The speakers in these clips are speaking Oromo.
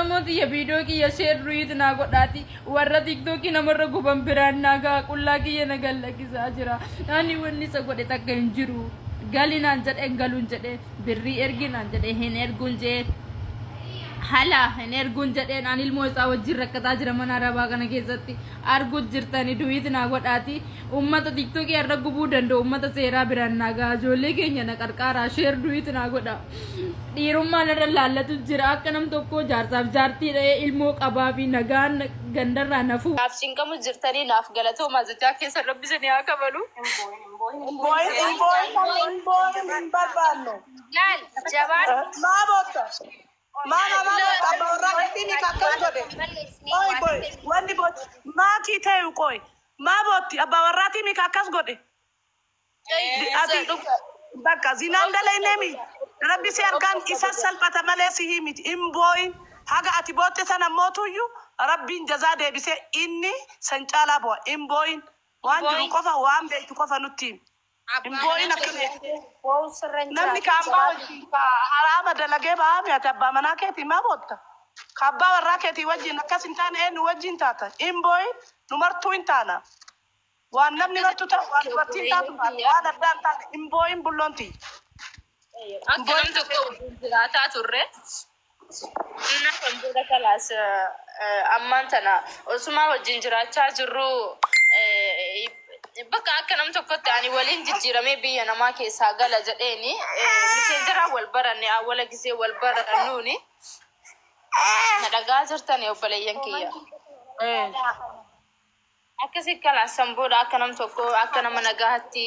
Oromoo tiyya, viidiyoo kiyya share, duet naa godhaati warra TikTokii namarra guban biraan naa ga'a. Qullaa kiyya na gallakkisaa jira. Ani wanni isa godhe takka hin jiru. Gali naan jedhe, galuun jedhe. Birrii ergi naan jedhe, hin erguun jee. Hala hin erguun jedheen. Ani ilmoo isaa wajjin rakkataa jira mana arabaa kana keessatti. Arguu jirtani, duet naa godhaati ummata TikTokii irra gubuu danda'u, ummata seeraa biraan naa ga'a. Ijoollee keenya na qarqaaraa, share, duet naa godha. Dhiirummaan irra laallatu jira. Akka nam tokko jaarsaaf jaartii dha'ee ilmoo qabaa fi nagaan gandarraa nafuu. Naaf cinqamu jirtanii, naaf galatooma jechaa keessa rabbisanii haa kabalu. Hin boo'in, hin boo'in, hin boo'in, hin barbaannu. Laal, jabaan. Maa bootta? Maa namaa bootta? Abbaa warraa keetii ni akkas godhe. Qoy, qoy, wanni bootti maatii ta'e, qoy. Maa bootti? Abbaa warraatii mika akkas godhe. Ati bakka zinaan dalaynemi. Rabbi si argaan isa salphata malee si miti. Hin boo'in. Haga ati bootte sana mootuyyuu Rabbiin jazaa deebisee inni san caalaa bu'a. Hin boo'in. Waan jiru qofa, waan beektu qofa nutti himi. Hin boo'in akka Boo'u sirra hin namni jiraatu. ka abbaa wajjin ka haraama dalagee ba'aami. Ati abbaa manaa keetii maa bootta? Ka abbaa warraa keetii wajjin akkas hin taane eenyu wajjin taata? Hin boo'in, nu martuu hin taana. Waan namni martuu ta'u, waan dubartiin taatu taate, waan addaa hin taane. Hin boo'in, bulloon tiyya. Akka nam tokko wajjin jiraataa turre. Inni kan booda kalaas ammaan tana osuma wajjin jiraachaa jirru, bakka akka nam tokkotti ani waliin jijjiiramee biyya namaa keessaa gala jedheeni. Messengeraa wal baranne. Awwala gisee wal barannuuni, na dhagaa jirtani, obboleeyyan kiyya? Akkasi kalaasan booda akka nam tokko, akka nama nagaatti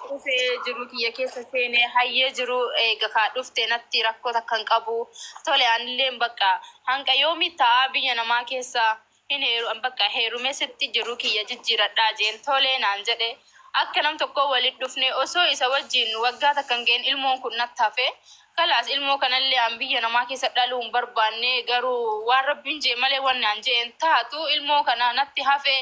dhufee jiru kiyya keessa seenee, hayyee jiru eega kaa dhufte natti rakkoo takka hin qabu, tole, anilleen bakka hanqa yoomii ta'a biyya namaa keessa hin heeru, bakka heerumee sitti jiru kiyya jijjiiradhaa jeen. Tolee naan jedhe. Akka nam tokko walit dhufne. Osoo isa wajjin waggaa takka hin ga'in ilmoon kun natti hafe. Kalaas ilmoo kanallee an biyya namaa keessa dhaluu hin barbaanne, garuu waan Rabbiin jee malee wanni an jeen taatu. Ilmoo kana natti hafe.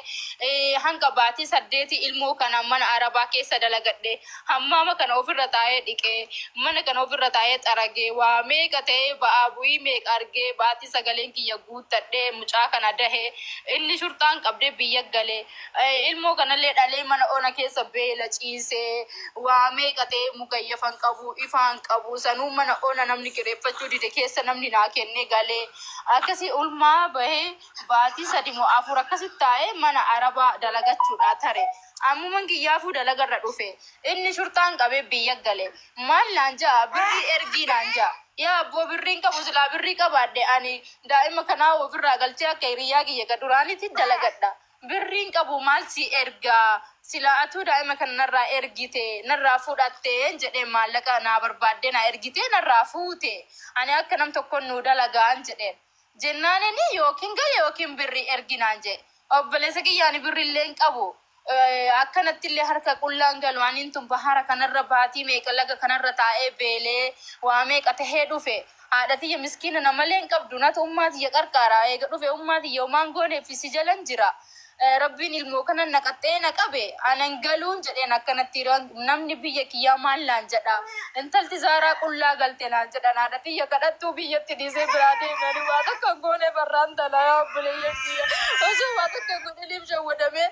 Hanga baatii 8 ilmoo kana mana arabaa keessa dalagadhe. Hammaama kana ofirra taa'ee dhiqee, mana kana ofirra taa'ee xaragee, waa meeqa ta'ee, ba'aa bu'ii meeqa argee, baatii sagaleen kiyya guuttadhee mucaa kana dahe. Inni shurxaan qabdee biyya galee, ilmoo kanallee dhalee mana ona keessa beela ciisee, waa meeqa ta'ee, mukayyafan qabu, ifaan qabu, sanuu mana ona namni kireeffachuu dide keessa namni naa kenne galee. Akkasii ulmaa bahee baatii 3 moo 4 akkasitti taa'ee mana arabaa dalagachuudha tare. Ammuman kiyyaafuu dalagarra dhufe, inni shurxaan qabee biyya gale. Maal naan ja'a? Birrii ergii naan ja'a. Yaa abboo, birriin qabu. Silaa birrii qabaadhe ani daa'ima kanaa ofirraa galchee akka hiriyaa kiyya ka duraanitti dalagadha. Birriin qabu, maal si ergaa? Silaa atuu daa'ima kana narraa ergite, narraa fudhatte jedhee, maallaqa naa barbaadde naa ergite, narraa fuute. Ani akka nam tokkoon nuu dalagaan jedheen. Jennaanini yookiin gale yookiin birrii erginaan jedhe. Obboleessa kiyyaani, birrillee hin qabu. Akkanatti illee harka qullaan galu. Aniin tun bahara kanarra baatii meeqa laga kanarra taa'ee, beelee, waa meeqa tahee dhufe. Haadha tiyya miskiina namalee hin qabdu, natu ummaa tiyya qarqaara. Eega dhufe ummaa tiyya homaan gooneef si jalan jira. Rabbiin ilmoo kana naqaxxee na qabe, anan galuun jedheen. Akkanatti namni biyya kiyyaa maal naan jedha? Intalti zaaraa qullaa galte naan jedhan. Haadha tiyya kadhattuu biyyatti dhiisee biraa deemanii waa takka hin goone barraan tana. Yaa obboleeyyan kiyya, osoo waa takka hin godhiniif shawwadamee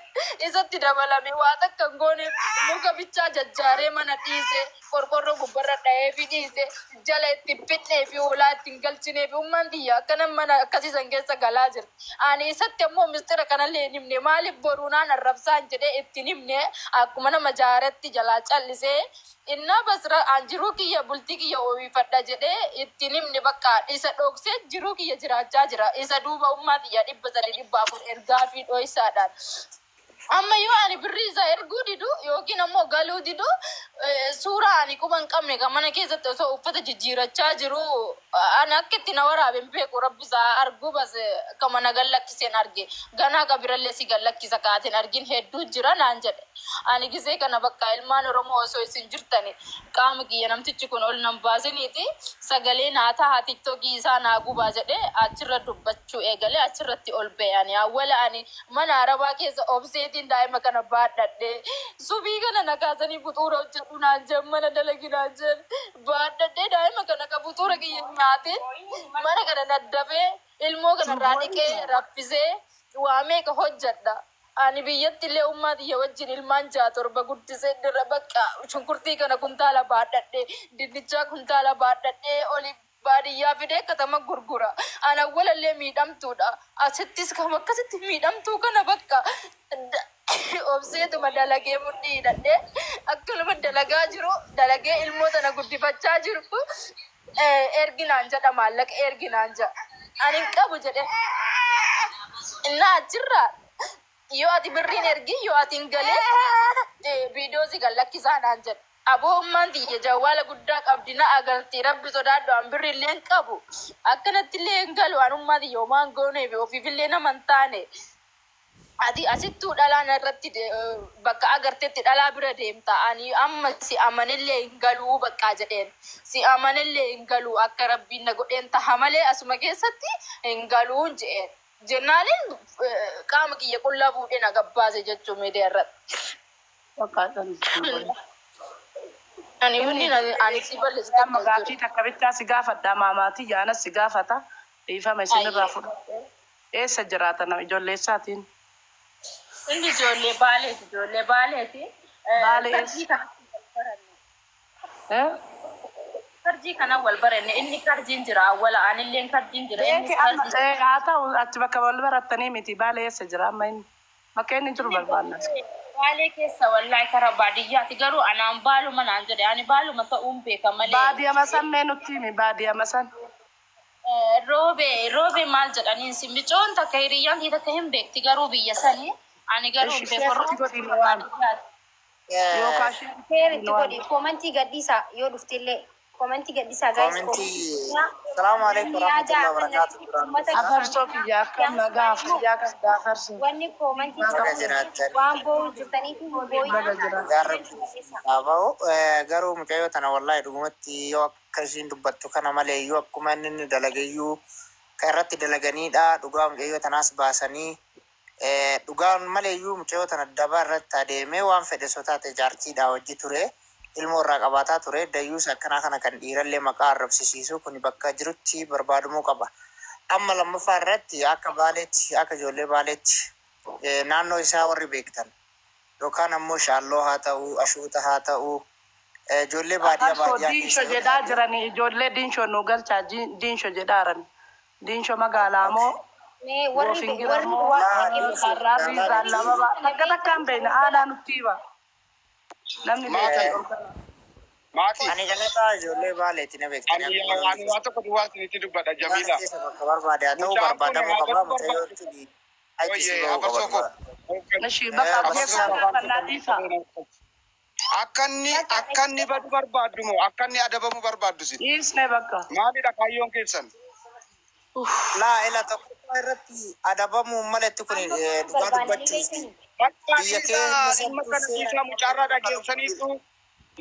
isatti dabalame. Waa takka hin goone. Muka bichaa jajjaaree mana dhiise, qorqorroo gubbarra dhahee fi dhiise, jala itti fidnee fi hoolaa ittiin galchinee fi ummaan tiyya akkana mana akkasiisan keessa galaa jirti. Ani isatti ammoo mistira kanallee hin himne. Maaliif? Boruu naan arrabsaan jedhee ittiin himne. Akkuma nama jaaretti jalaa callisee, innaa basra an jiruu kiyya, bultii kiyya ooyifadha jedhee ittiin himne. Bakka isa dhoksee jiruu kiyya jiraachaa jira. Isa duuba ummaa tiyya 300, 400 ergaa fi dho'isaadhaan. Amma yoo ani birrii isaa erguu didu yookiin ammoo galuu didu, suuraa ani quba hin qabne kan mana keessatti osoo uffata jijjiirachaa jiru ani akka itti na waraabe hin beeku. Rabbi isaa arguu bas kama na gallakkiseen arge. Ganaa qabirallee si gallakkisa kaateen argin hedduu jira naan jedhe. Ani gisee kana bakka ilmaan Oromoo osoo isin jirtani qaama kiyya namtichi kun ol nan baasiniiti sagalee naa taha, TikTokii isaa naa gubaa jedhee achirra dubbachuu eegale. Achirratti ol ba'e. Ani awwala ani mana arabaa keessa obseetiin daa'ima kana baadhadhe. Subii kana na kaasanii fuxuura hojjedhu naan jedhan, mana dalagi naan jedhan. Baadhadhee daa'ima kana ka fuxuura kiyya nyaatee mana kana naddafee. Ilmoo kanarraa dhiqee raffisee waa meeqa hojjedha. Ani biyyatti illee ummaa xiyya wajjin ilmaan 6 7 guddisee dirra bakka shunkurtii kana kuntaala baadhadhee, dinnichaa kuntaala baadhadhee, oli baadiyyaa fidee katama gurgura. Ana walallee miidhamtuudha. Asittis kam akkasitti miidhamtuu kana bakka obseetuma dalagee mudhii hidhadhee akkanuma dalagaa jiru, dalagee ilmoo tana guddifachaa jiru. Erginaan jedha, maallaqa erginaan jedha. Ani hin qabu jedhe. Innaa achirraa yoo ati birriin ergi, yoo ati hin galee viidiyoo si gad lakkisaa naan jedhe. Aboo, ummaan tiyya jawwaala guddaa qabdi, na agarti, rabbi sodaadhu, an birri illee hin qabu. Akkanatti illee hin galu, an ummaa tiyya homaan gooneef ofiif illee nama hin taane. Ati asittuu dhalaa irratti bakka agartetti dhalaa bira deemta. Ani amma si amanillee hin galuu bakka jedheen. Si amanillee hin galuu, akka rabbiin na godheen taha malee asuma keessatti hin galuun jedheen. Jennaaniin qaama kiyya qullaa fuudhee na gabbaase jechuun miidiyaa irratti. Fakkaatan. Ani wanni ani si balleessu Amma tokko hin gaaffii jiru. takka bichaa si gaafadha, maamaatii jaanas si gaafata. Dhiifama isinirraa Ayyee. fudhadhe. Eessa jiraata nama ijoollee isaatiin? Inni ijoollee Baaleeti, ijoollee Baaleeti. Baalee Karjii eessa? kanatti wal baranne. Eh? Karjii kana wal baranne, inni karjiin jira awwala, anilleen karjiin jira, innis Beeki amma karjii. haa ta'u, achi bakka wal barattanii miti, Baalee eessa jira amma inni? Bakka inni jiru barbaanna. Baalee keessa, wallahi karaa baadiyyaati, garuu anaan baaluma naan jedhe, ani baaluma ta'uun beeka malee. Baadiyyaa san mee nutti himi, baadiyyaa san. Roobe, roobe maal jedhaniin si micoon takka hiriyyaan kee takka hin beekti garuu biyya sanii ani garuu Ishi hin beeku. sheetti godhi nu waami. Yookaan sheetti Share itti nu waami. godhi. Koomantii gadhiisaa yoo dhuftellee. Koomantii gadhiisaa, guys. Koomentii. Salaamu alaikum warahmatullahi wabarakatuh. Duraan dursa Afarsoo kiyya, akkam nagaa fayyaa qabda afarsoo? Wanni koomantii Baga jiraattan. waan boo'u jirtaniif hin Baga jiraattan. Nagaan rabbi haa ba'u. Garuu mucayyoo tana wallahi dhugumatti yoo akka ishiin dubbattu kana malee iyyuu akkuma inni inni dalage iyyuu kan irratti dalaganiidha. Dhugaa mucayyoo tanaas baasanii dhugaan malee iyyuu mucayyoo tana daba irratti adeemee waan fedhe soo taate jaartiidha hojii ture. Ilmoo irraa qabaataa ture. Dayyuus akkanaa kana kan dhiirallee maqaa arrabsisiisu kun bakka jirutti barbaadamuu qaba. Amma lammaffaa irratti akka Baaleetti, akka ijoollee Baaleetti, naannoo isaa warri beektan yookaan ammoo shaalloo haa ta'u, ashuuta haa ta'u, ijoollee baadiyyaa Afarsoo baadiyyaa diinsho keessa yoo jedhaa taate jiranii, ijoollee diinshoo nu galchaa, diinsho jedhaaran. Diinsho magaalaa moo Mee warri goofingira warri moo laa diinshoo karraa magaalaa zaallama miti. takka takkaan beekna, aanaa nutti hima. Namni Maaki, beekan ol gala. maaki. Ani galataa ijoollee Baaleetti na beektanii Ani akkuma ani waa tokko duwwaa isinitti dubbadha, Baale Jamiila. keessa bakka barbaade haa ta'u Mucaan kun barbaadamuu qaba. adabu Mucayyoo barbaadu. tuni achi si Oye, bahuu qaba afarsoo koo. dhugaa. Ishi bakka Afarsoo beekaa koo. gaafannaa dhiisa. Akka inni badu barbaaddu moo akka inni adabamu barbaaddu sin? Dhiisne bakka. Maalidha kaayyoon keessan? Laa ila tokkoffaa irratti adabamuun malatti kun Amma kun dhugaa barbaadanii dubbachuuf beektanii. Bakka biyya dhiisaa keenya dhimma santu kana seera dhiisaa, mucaarraa dhageessaniitu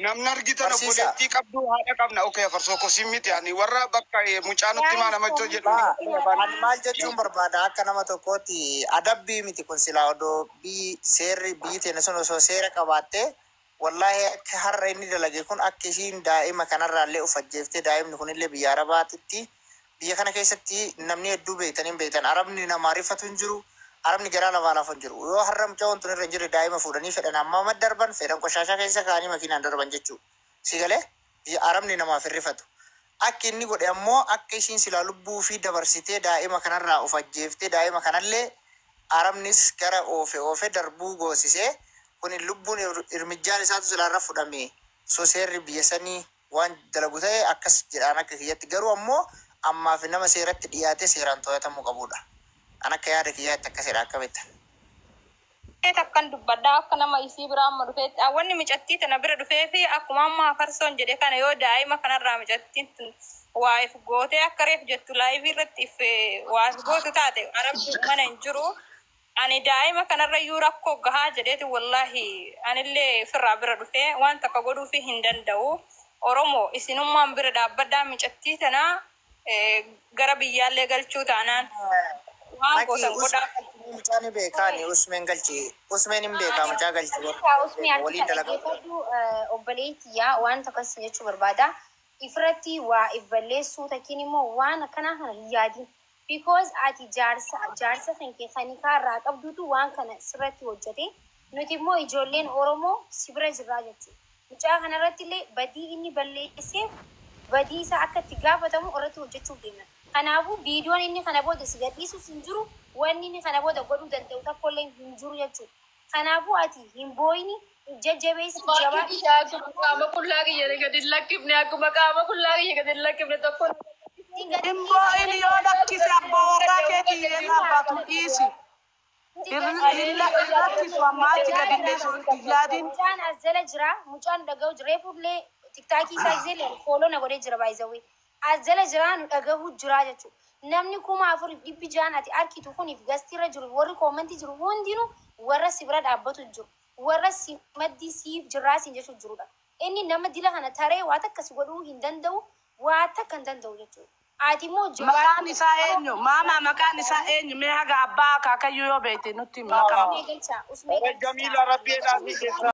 namni argitan barsiisa. obboleettii qabdu, haadha qabna. Okay, afarsoo koo sin miti, ani warra bakka mucaa nutti himaa namachoo jedhu. Laa, ani maal jechuun barbaada, akka nama tokkootti adabbii miti kun, silaa odoo biyyi seerri biyyi teenya sun osoo seera qabaatte, wallaahi akka har'a inni dalage kun akka ishiin daa'ima kanarraallee of ajjeeftee, daa'imni kunillee biyya arabaatitti, biyya kana keessatti namni hedduu beektan hin beektan, arabni nama rifatu hin jiru, arabni garaa lafaa lafa hin jiru. Yoo har'a mucaa wantu irra hin jirre daa'ima fuudhanii fedhan hamma darban fedhan qoshaashaa keessa kaa'anii makiinaan darban jechuu si galee, biyya arabni namaaf hin rifatu. Akka inni godhe ammoo akka ishiin silaa lubbuu fi dabarsitee daa'ima kanarraa of ajjeeftee, daa'ima kanallee arabnis gara oofe oofe darbuu goosisee, kun lubbuun irmijjaan isaatu silaarra fudhame so seerri biyya sanii waan dalagu ta'e akkas jedhaan akka kiyyatti, garuu ammoo ammaaf nama seeratti dhiyaatee seeraan to'atamuu qabudha. An akka yaada kiyyaatti akkasidha, akkamitti? Akkan dubbadhaa akka nama isii biraa amma dhufeetti wanni micattii tana bira dhufee fi akkuma amma farsoon jedhe kana, yoo daa'ima kanarraa micattiin tun waa if gootee akka reef jettu live irratti if waa if gootu taate, arabni mana hin jiru. Ani daa'ima kanarra iyyuu rakkoo gahaa jedheeti, wallaahi anillee ofirraa bira dhufee waan takka godhuufi hin danda'u. Oromoo, isinummaan bira dhaabbadhaa micattii tanaa gara biyyaallee galchuu taanaan waan Maki gootan godhaa. usmeen mucaa ni beekaani, usmeen galchi, usmeen hin beekaa, mucaa galchi Usmee waliin harkisa dalagaa. dhaggeeffadhu, obboleettiyaa, waan tokkos jechuu barbaada. Ifirratti waa if balleessuu takkiin immoo waan akkanaa kana hin yaadin. Because ati jaarsa kan kee kan irraa qabdutu waan kana sirratti hojjete. Nuti immoo ijoolleen Oromoo si bira jirraa jechuudha. Mucaa kanarratti illee badii inni balleesseef badii isaa akka itti gaafatamu irratti hojjechuuf deemna. Kanaafuu viidiyoon inni kana booda si gadhiisus hin jiru, wanni inni kana booda godhuu danda'u tokkollee hin jiru jechuudha. Kanaafuu ati hin booyini, jajjabeessi, jabaa. Akkuma qaama qullaa kiyya gadi hin lakkifne, akkuma qaama qullaa kiyya gadi hin lakkifne tokko. Hin boo'in, yoo lakkise abbaa warraa keetii hiyyeessa abbaatu dhiisi. Hin lakkisu, ammaa achi gadi hin dhiisu hin yaadin. Mucaan as jala jira, mucaan dhaga'u jira. Reefullee TikTokii isaa gisee follow na godhee jira baay'isawee. As jala jira, nu dhagahuu jira jechuudha. Namni 4600 ati arkitu kuniif gastiirra jiru, warri commentii jiru hundinuu warra si bira dhaabbatu jiru. Warra si maddii siif jirraa siin jechuu jirudha. Inni nama dila kana taree waa takka si godhuu hin danda'u, waa takka hin danda'u jechuudha. Ati immoo Maqaan isaa eenyu? Maamaa, maqaan isaa eenyu? Mee haga abbaa akaakayyuu yoo beekte nutti himi maqaa. Usmee galchaa, usmee galchaa. Jamiila Rabbi jedhaa fi keessa.